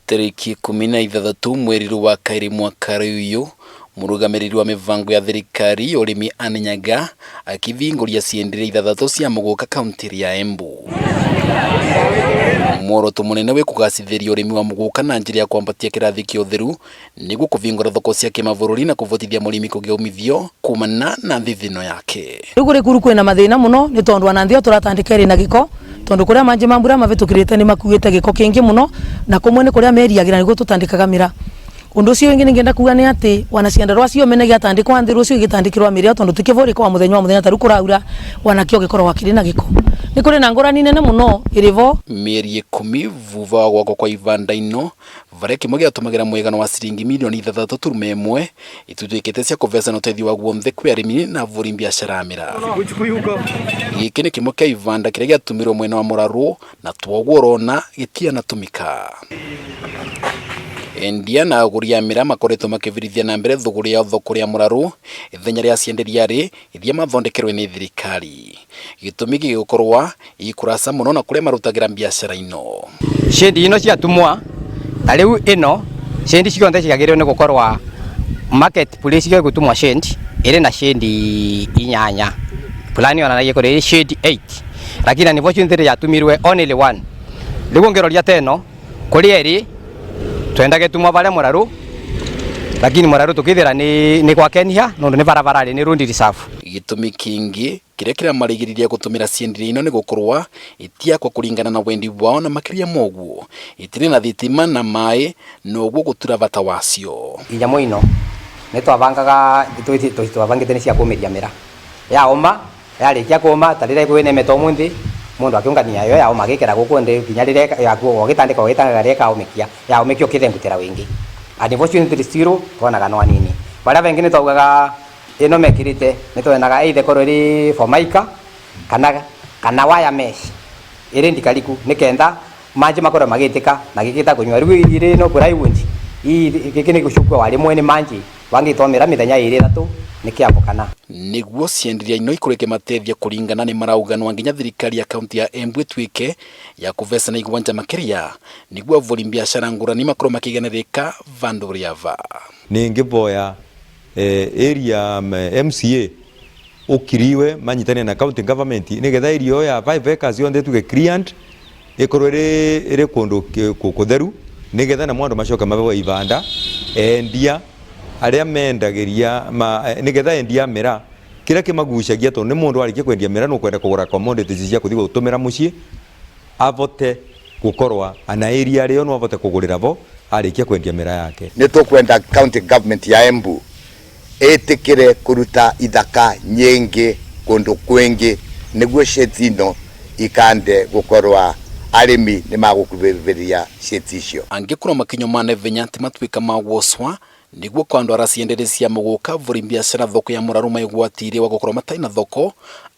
Tarĩki 16 mweri wa kaĩrĩ mwaka ũyũ, mũrũgamĩrĩri wa mĩbango ya thirikari ya ũrĩmi Anne Nyaga akĩthingũria cienderio ithathatũ cia mũgũka kaunti ya Embu. Muoroto mũnene wĩ kũgacithĩria ũrĩmi wa mũgũka na njĩra ya kwambatia kĩrathi kĩa ũtheru nĩguo kũbingũra thoko cia kĩmabũrũri na kũvotithia mũrĩmi kũgĩa umithio kumana na thithino yake. Riu kuri kuru kwina mathina muno ni tondu ona nthio turatandika iri na giko, tondu kuria manji ma mbura mavitukirite ni makuite giko kingi muno, na kumwe ni kuria meriagira niguo tutandikaga mira. Undu ucio wingi ningienda kuga ni ati wana ciandarua ciomene giatandikwa nthi rucio igitandikirwa miria, tondu ti kivuriko wa muthenya wa muthenya taru kuraura wanakio gikoragwa kiri na giko. Ni kuri na ngurani nene muno irivo. Mĩeri 10 vuva wa gwakwo kwa ivanda ino varia kimwe giatumagira mwigana wa ciringi milioni 6.1 itutuikite cia kuvecana uteithio wa guonthe kwi arimi na avuri biashara a miraa. Giki ni kimwe kia ivanda kiria giatumirwo mwena wa Muraru na twoguo urona gitianatumika. Endia na aguri a miraa makoretwo makivirithia na mbere thuguri ya thoko ria Muraru ithenya ria cienderia ri iria mathondekerwe ni thirikari. Gitumi gigũkorwa ikuraca muno na kuria marutagira biashara ino. Shedi ino ciatumwa ta riu ino shedi ciothe ciagiriirwo ni gukorwa market place cio gutumwa shedi iri na shedi 8 fulani ona naye kuri shedi 8, lakini unfortunately yatumirwe only 1. Riu ngiroria teno kuri eri twendage tumwa baria Muraru, lakini Muraru tukithira ni kwa Kenya nondu ni barabara ni rundi reserve. Gitumi kingi kiria kiramarigiriria gutumira cienderio ino ni gukorwa itiakwa kuringana na wendi wao na makiria moguo itiri na thitima na mai noguo gutura bata wacio. Inyamũ ino nĩ twabangaga twabangĩte nĩ cia kũmĩria mĩra yaoma yarikia kũma ta rĩrĩa kwĩnemete ũmũthĩ mũndũ akĩũngania yo yaoma agĩkĩra gũkũ thĩ nginya rĩrĩa yakuo ũgĩtandĩka ũgĩtandĩka rĩrĩa ĩkaũmĩkia yaũmĩkia ũkĩthengutĩra wĩngĩ. Unfortunately still tuonaga no anini baria bengi nĩ twaugaga ĩno mekĩrĩte nĩ twenaga either ĩkorwo ĩrĩ formica kana wire mesh ĩrĩ ndikariku nĩ kenda manji makorwo magĩtĩka na gĩkĩta kũnyua. Rĩu irĩ no plywood gĩkĩ nĩ gũcukua warĩ mwene manji wangĩtwamĩra mĩthenya ĩrĩ ĩtatũ nĩ kĩambũkana. Nĩguo cienderia ino ikorwo ikimatethia kũringana nĩ marauganwa nginya thirikari ya kaunti ya Embu ĩtuĩke ya kũvecana igwanja makĩria nĩguo avũri biashara ngũrani makorwo makĩganĩrĩka vandũ rĩava. Ningĩvoya area MCA ukiriwe manyitane na county government nigetha area ya 5 acres yonthe ituke cleared ikorwo iri kundu kutheru nigetha na mwandu macoke mabewe ivanda endia aria mendagiria nigetha endia mira kiria kimagucagia tondu ni mundu arikia kwendia mira nukwenda kugura commodities cia kuthi gutumira mucii avote gukorwa ana area rio no avote kugurira bo arikia kwendia mira yake. Ni tukwenda county government ya Embu itikire kuruta ithaka nyingi kundu kwingi niguo sheds ino ikande gukorwa arimi ni magukuviviria sheds icio. Angikorwo makinyo ma Naivenya ti matuika ma gwocwa niguo kwa andu aria cienderio cia muguka vuri biashara thoko ya Muraru maigwatire wa gukorwo matai na thoko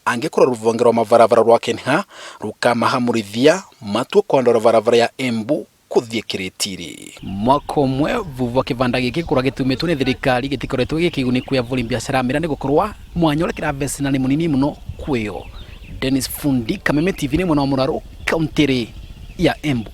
angikorwo ruvonge rwa mabarabara rwa Kenha rukamahamurithia matua kwa andu barabara ya Embu kuthie Kiritiri. Mwaka ũmwe vuva kivanda giki kura gitumitwo ni thirikari gitikoretwo gikiguni kwi avuri biashara mira ni gukorwa mwanya uria kiravecina ni munini muno kwio. Dennis Fundi, Kameme TV, ni mwena wa Muraru, kaunti ya Embu.